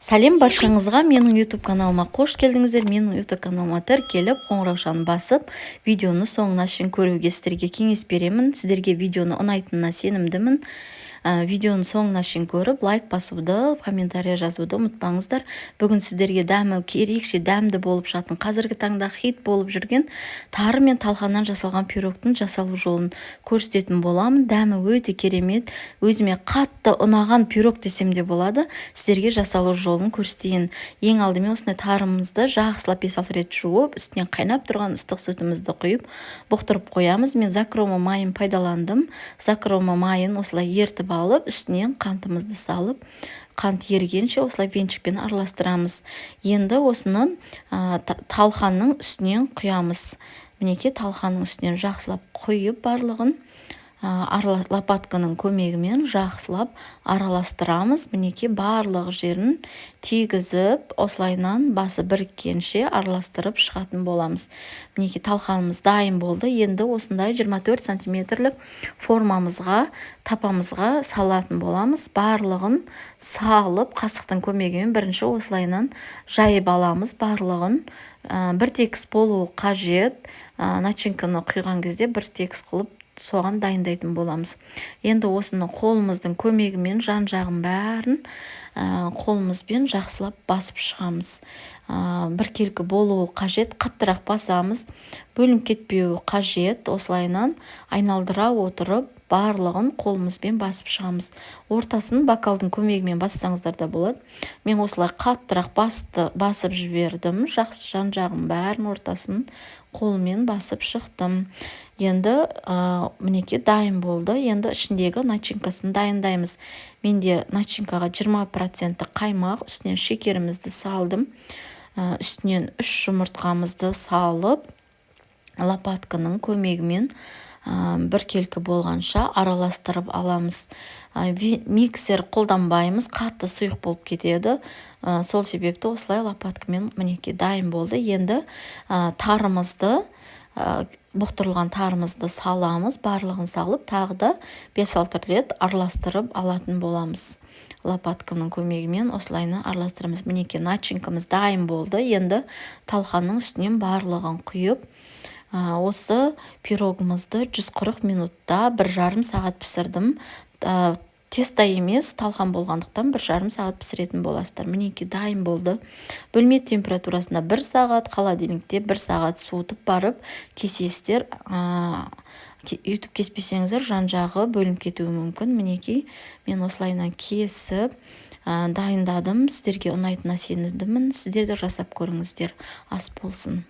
Сәлем баршаңызға! Менің YouTube каналыма қош келдіңіздер! Менің YouTube каналыма тіркеліп, қоңыраушаны басып, видеоны соңына шейін көруге сіздерге кеңес беремін. Сіздерге видеоны ұнайтынына сенімдімін. Видеоны соңына шейін көріп, лайк басуды, комментарий жазуды ұмытпаңыздар. Бүгін сіздерге дәмі ерекше дәмді болып шығатын, қазіргі таңда хит болып жүрген тары мен талқаннан жасалған пирогтың жасалу жолын көрсететін боламын. Дәмі өте керемет, өзіме қатты ұнаған пирог десем де болады. Сіздерге жасалу жолын көрсетейін. Ең алдымен осындай тарымызды жақсылап 5-6 рет жуып, үстінен қайнап тұрған ыстық сүтімізді құйып, бұқтырып қоямыз. Мен Закрома майын пайдаландым. Закрома майын осылай ертіп алып, үстінен қантымызды салып, қант ерігенше осылай венчикпен араластырамыз. Енді осыны талқанның үстінен құямыз. Мінекей, талқанның үстінен жақсылап құйып, барлығын лопатканың көмегімен жақсылап араластырамыз. Мінекей, барлық жерін тигізіп, осылайынан басы біріккенше араластырып шығатын боламыз. Мінекей, талқанымыз дайын болды. Енді осындай 24 сантиметрлік формамызға, тапамызға салатын боламыз. Барлығын салып, қасықтың көмегімен бірінші осылайынан жайып аламыз. Барлығын бір текіс болуы қажет. Начинканы құйған кезде бір текіс қылып, соған дайындайтын боламыз. Енді осыны қолымыздың көмегімен жан жағын бәрін қолымызбен жақсылап басып шығамыз. Біркелкі болуы қажет, қаттырақ басамыз, бөлініп кетпеуі қажет. Осылайынан айналдыра отырып, барлығын қолымызбен басып шығамыз. Ортасын бокалдың көмегімен бассаңыздар да болады. Мен осылай қаттырақ басып жібердім. Жақсы, жан жағын бәрін, ортасын қолмен басып шықтым. Енді мінекей, дайын болды. Енді ішіндегі начинкасын дайындаймыз. Менде начинкаға 20 проценті қаймақ, үстінен шекерімізді салдым, үстінен үш жұмыртқамызды салып, лопатканың көмегімен біркелкі болғанша араластырып аламыз. Миксер қолданбаймыз, қатты сұйық болып кетеді. Сол себепті осылай лопаткамен. Мінекей, дайын болды. Енді тарымызды, бұқтырылған тарымызды саламыз. Барлығын салып, тағы да 5-6 рет араластырып алатын боламыз. Лопатканың көмегімен осылайына араластырамыз. Мінекей, начинкамыз дайын болды. Енді талқанның үстінен барлығын құйып, осы пирогымызды 140 минутта, 1,5 сағат пісірдім. Тесто емес, талқан болғандықтан, 1,5 сағат пісіретін боласыздар. Мінекей, дайын болды. Бөлме температурасында бір сағат, холодильникте бір сағат суытып барып кесесіздер. Өйтіп кеспесеңіздер, жан жағы бөлініп кетуі мүмкін. Мінекей, мен осылайынан кесіп дайындадым. Сіздерге ұнайтынына сенімдімін. Сіздер де жасап көріңіздер. Ас болсын!